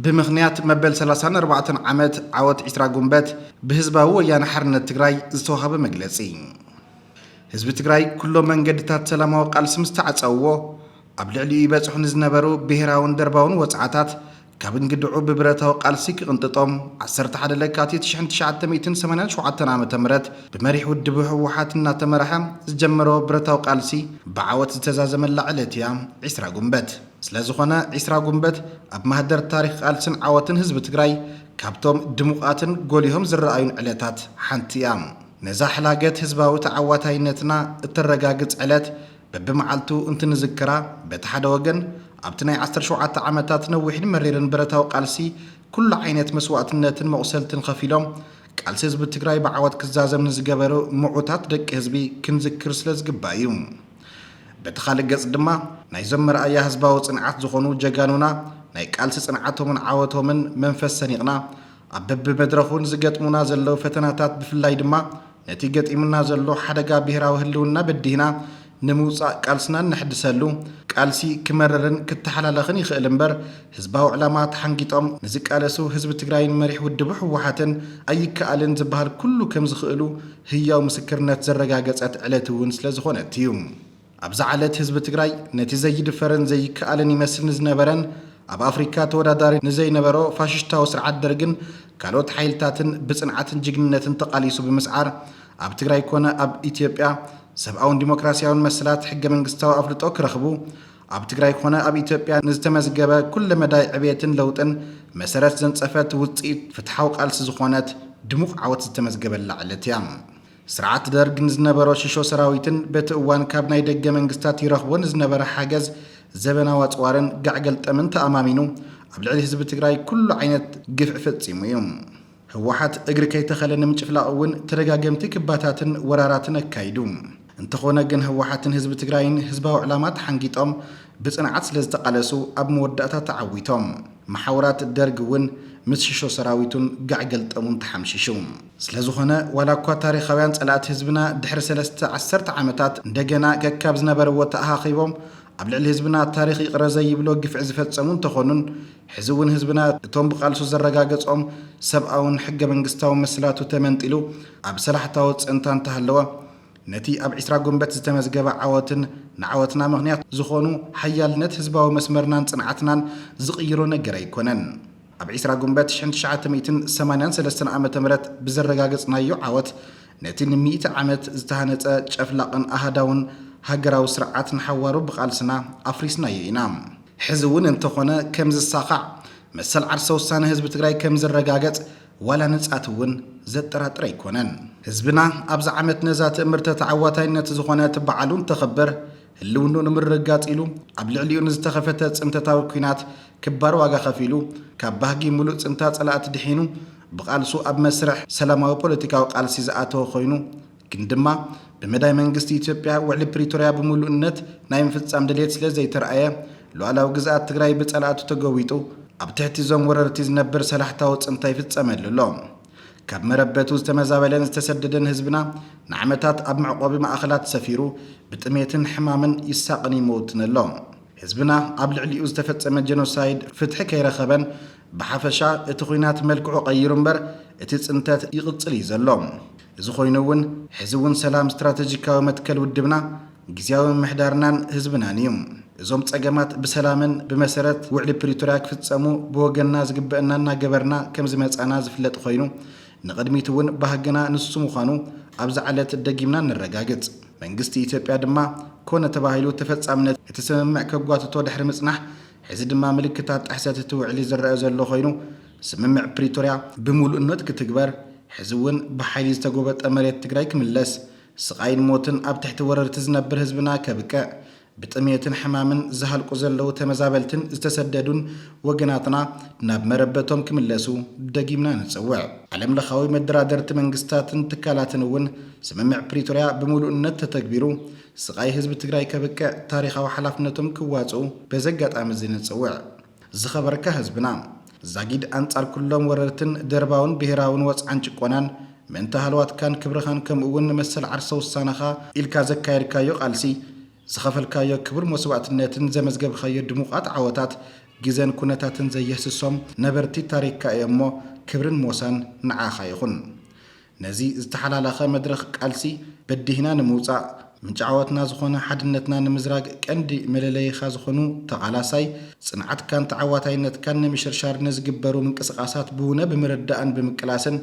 ብምኽንያት መበል ሰላሳን ኣርባዕተን ዓመት ዓወት ዒስራ ጉንበት ብህዝባዊ ወያነ ሓርነት ትግራይ ዝተዋሃበ መግለጺ። ህዝቢ ትግራይ ኩሎም መንገድታት ሰላማዊ ቃልሲ ምስ ተዓጸውዎ፣ ኣብ ልዕሊኡ ይበጽሑ ንዝነበሩ ብሄራውን ደርባውን ወጽዓታት ካብ እንግድዑ ብብረታዊ ቃልሲ ክቕንጥጦም፣ ዓሰርተ ሓደ ለካቲት ሽሕን ትሽዓተ ሚእትን ሰማንያን ሸውዓተን ዓመተ ምህረት ብመሪሕ ውድቡ ህወሓት እናተመርሐ ዝጀመሮ ብረታዊ ቃልሲ ብዓወት ዝተዛዘመላ ዕለት እያ ዒስራ ጉንበት። ስለ ዝኾነ፣ ዒስራ ጉንበት ኣብ ማህደር ታሪኽ ቃልስን ዓወትን ህዝቢ ትግራይ ካብቶም ድሙቓትን ጎሊሆም ዝረኣዩን ዕለታት ሓንቲ እያ። ነዛ ሕላገት ህዝባዊ ተዓዋታይነትና እተረጋግጽ ዕለት በብመዓልቱ እንትንዝክራ፣ በቲ ሓደ ወገን ኣብቲ ናይ ዓሰርተ ሸውዓተ ዓመታት ነዊሕን መሪርን ብረታዊ ቃልሲ ኩሉ ዓይነት መስዋእትነትን መቑሰልትን ከፊሎም ቃልሲ ህዝቢ ትግራይ ብዓወት ክዛዘም ንዝገበሩ ምዑታት ደቂ ህዝቢ ክንዝክር ስለ ዝግባእ እዩ። በቲ ካልእ ገጽ ድማ ናይዞም መርኣያ ህዝባዊ ጽንዓት ዝኾኑ ጀጋኑና ናይ ቃልሲ ጽንዓቶምን ዓወቶምን መንፈስ ሰኒቕና ኣብ በብመድረኹ ንዝገጥሙና ዘለዉ ፈተናታት ብፍላይ ድማ ነቲ ገጢሙና ዘሎ ሓደጋ ብሄራዊ ህልውና በዲህና ንምውጻእ ቃልስና እነሕድሰሉ ቃልሲ ክመርርን ክተሓላለኽን ይኽእል እምበር ህዝባዊ ዕላማ ተሓንጊጦም ንዝቃለሱ ህዝቢ ትግራይን መሪሕ ውድቡ ህወሓትን ኣይከኣልን ዝበሃል ኩሉ ከም ዝኽእሉ ህያው ምስክርነት ዘረጋገጸት ዕለት እውን ስለ ዝኾነት እዩ። ኣብዛ ዕለት ህዝቢ ትግራይ ነቲ ዘይድፈርን ዘይከኣልን ይመስል ንዝነበረን ኣብ ኣፍሪካ ተወዳዳሪ ንዘይነበሮ ፋሽስታዊ ስርዓት ደርግን ካልኦት ሓይልታትን ብጽንዓትን ጅግንነትን ተቓሊሱ ብምስዓር ኣብ ትግራይ ኮነ ኣብ ኢትዮጵያ ሰብኣውን ዲሞክራሲያውን መሰላት ሕገ መንግስታዊ ኣፍልጦ ክረኽቡ ኣብ ትግራይ ኮነ ኣብ ኢትዮጵያ ንዝተመዝገበ ኩለ መዳይ ዕብየትን ለውጥን መሰረት ዘንጸፈት ውጽኢት ፍትሓዊ ቃልሲ ዝኾነት ድሙቕ ዓወት ዝተመዝገበላ ዕለት እያ። ስርዓት ደርግ ንዝነበሮ ሽሾ ሰራዊትን በቲ እዋን ካብ ናይ ደገ መንግስታት ይረኽቦ ንዝነበረ ሓገዝ ዘበናዊ ኣጽዋርን ጋዕ ገልጠምን ተኣማሚኑ ኣብ ልዕሊ ህዝቢ ትግራይ ኩሉ ዓይነት ግፍዒ ፈጺሙ እዩ። ህወሓት እግሪ ከይተኸለ ንምጭፍላቕ እውን ተደጋገምቲ ክባታትን ወራራትን ኣካይዱ። እንተኾነ ግን ህወሓትን ህዝቢ ትግራይን ህዝባዊ ዕላማ ተሓንጊጦም ብጽንዓት ስለ ዝተቓለሱ ኣብ መወዳእታ ተዓዊቶም። መሓውራት ደርግ እውን ምስ ሽሾ ሰራዊቱን ጋዕ ገልጠሙን ተሓምሺሹ። ስለ ዝኾነ ዋላ እኳ ታሪኻውያን ጸላእቲ ህዝብና ድሕሪ ሰለስተ ዓሰርተ ዓመታት እንደገና ከካብ ዝነበርዎ ተኣኻኺቦም ኣብ ልዕሊ ህዝብና ታሪኽ ይቕረ ዘይብሎ ግፍዒ ዝፈጸሙ እንተኾኑን ሕዚ እውን ህዝብና እቶም ብቃልሱ ዘረጋገጾም ሰብኣውን ሕገ መንግስታዊ መስላቱ ተመንጢሉ ኣብ ሰላሕታዊ ጽንታ እንተሃለወ ነቲ ኣብ ዒስራ ጉንበት ዝተመዝገበ ዓወትን ንዓወትና ምኽንያት ዝኾኑ ሓያልነት ህዝባዊ መስመርናን ጽንዓትናን ዝቕይሮ ነገር ኣይኮነን። ኣብ ዒስራ ጉንበት ሽሕን ትሽዓተ ሚእትን ሰማንያን ሰለስተን ዓመተ ምህረት ብዘረጋገጽናዮ ዓወት ነቲ ንሚእቲ ዓመት ዝተሃነጸ ጨፍላቕን ኣሃዳውን ሃገራዊ ስርዓት ንሓዋሩ ብቓልስና ኣፍሪስናዮ ኢና። ሕዚ እውን እንተኾነ ከም ዝሳኻዕ መሰል ዓርሰ ውሳነ ህዝቢ ትግራይ ከም ዝረጋገጽ ዋላ ንጻት እውን ዘጠራጥር ኣይኮነን። ህዝብና ኣብዚ ዓመት ነዛ ትእምርተ ተዓዋታይነት ዝኾነት በዓሉ እንተኽብር ህልውንኡ ንምርግጋጽ ኢሉ ኣብ ልዕሊኡ ንዝተኸፈተ ጽንተታዊ ኲናት ክባር ዋጋ ከፊሉ ካብ ባህጊ ሙሉእ ጽንታ ጸላእቲ ድሒኑ ብቓልሱ ኣብ መስርሕ ሰላማዊ ፖለቲካዊ ቃልሲ ዝኣተወ ኮይኑ ግን ድማ ብመዳይ መንግስቲ ኢትዮጵያ ውዕሊ ፕሪቶርያ ብምሉእነት ናይ ምፍጻም ድሌት ስለ ዘይተረኣየ ሉዓላዊ ግዝኣት ትግራይ ብጸላእቱ ተገዊጡ ኣብ ትሕቲ እዞም ወረርቲ ዝነብር ሰላሕታዊ ጽንታ ይፍጸመሉ ኣሎ። ካብ መረበቱ ዝተመዛበለን ዝተሰደደን ህዝብና ንዓመታት ኣብ መዕቆቢ ማእኸላት ሰፊሩ ብጥሜትን ሕማምን ይሳቕን ይመውትን ኣሎ። ህዝብና ኣብ ልዕሊኡ ዝተፈጸመ ጀኖሳይድ ፍትሒ ከይረኸበን ብሓፈሻ እቲ ኹናት መልክዑ ቀይሩ እምበር እቲ ጽንተት ይቕጽል እዩ ዘሎ። እዚ ኮይኑ እውን ሕዚ እውን ሰላም ስትራተጂካዊ መትከል ውድብና ግዝያዊ ምምሕዳርናን ህዝብናን እዩ። እዞም ጸገማት ብሰላምን ብመሰረት ውዕሊ ፕሪቶርያ ክፍጸሙ ብወገንና ዝግበአና እናገበርና ከም ዝመጻና ዝፍለጥ ኮይኑ ንቕድሚት እውን ባህግና ንሱ ምዃኑ ኣብዛ ዕለት ደጊምና ነረጋግጽ። መንግስቲ ኢትዮጵያ ድማ ኮነ ተባሂሉ ተፈጻምነት እቲ ስምምዕ ከጓትቶ ድሕሪ ምጽናሕ ሕዚ ድማ ምልክታት ጥሕሰት እቲ ውዕሊ ዝረአ ዘሎ ኮይኑ ስምምዕ ፕሪቶርያ ብምሉእነት ክትግበር ሕዚ እውን ብሓይሊ ዝተጎበጠ መሬት ትግራይ ክምለስ ስቓይን ሞትን ኣብ ትሕቲ ወረርቲ ዝነብር ህዝብና ከብቅዕ ብጥሜትን ሕማምን ዝሃልቁ ዘለዉ ተመዛበልትን ዝተሰደዱን ወገናትና ናብ መረበቶም ክምለሱ ደጊምና ንጽውዕ። ዓለም ለኻዊ መደራደርቲ መንግስታትን ትካላትን እውን ስምምዕ ፕሪቶርያ ብምሉእነት ተተግቢሩ ስቓይ ህዝቢ ትግራይ ከብቅዕ ታሪኻዊ ሓላፍነቶም ክዋፅኡ በዚ ኣጋጣሚ እዚ ንጽውዕ። ዝኸበርካ ህዝብና፣ ዛጊድ ኣንጻር ኩሎም ወረርትን ደርባውን ብሄራውን ወጽዓን ጭቆናን ምእንቲ ሃለዋትካን ክብርኻን ከምኡ እውን ንመሰል ዓርሰ ውሳነኻ ኢልካ ዘካየድካዮ ቃልሲ ዝኸፈልካዮ ክቡር መስዋእትነትን ዘመዝገብካዮ ድሙቓት ዓወታት ግዘን ኩነታትን ዘየህስሶም ነበርቲ ታሪክካ እዮም እሞ ክብርን ሞሳን ንዓኻ ይኹን። ነዚ ዝተሓላለኸ መድረኽ ቃልሲ በዲህና ንምውፃእ ምንጪ ዓወትና ዝኾነ ሓድነትና ንምዝራግ ቀንዲ መለለይኻ ዝኾኑ ተቓላሳይ ጽንዓትካን ተዓዋታይነትካን ንምሽርሻር ንዝግበሩ ምንቅስቓሳት ብውነ ብምርዳእን ብምቅላስን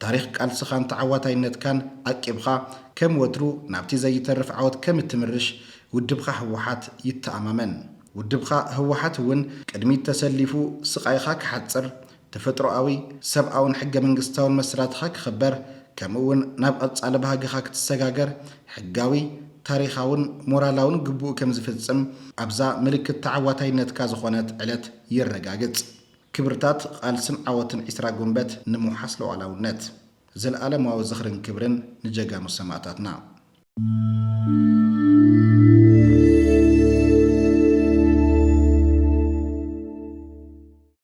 ታሪኽ ቃልስኻን ተዓዋታይነትካን ዓቂብኻ ከም ወትሩ ናብቲ ዘይተርፍ ዓወት ከም እትምርሽ ውድብኻ ህወሓት ይተኣማመን። ውድብኻ ህወሓት እውን ቅድሚት ተሰሊፉ ስቓይኻ ክሓጽር፣ ተፈጥሮኣዊ፣ ሰብኣውን ሕገ መንግስታውን መሰላትኻ ክኽበር፣ ከምኡ እውን ናብ ቀጻሊ ባህግኻ ክትሰጋገር ሕጋዊ፣ ታሪኻውን ሞራላውን ግቡኡ ከም ዝፍጽም ኣብዛ ምልክት ተዓዋታይነትካ ዝኾነት ዕለት የረጋግጽ። ክብርታት ቃልስን ዓወትን ዒስራ ጉንበት ንምውሓስ ሉዓላውነት። ዘለኣለማዊ ዝኽርን ክብርን ንጀጋኑ ሰማእታትና።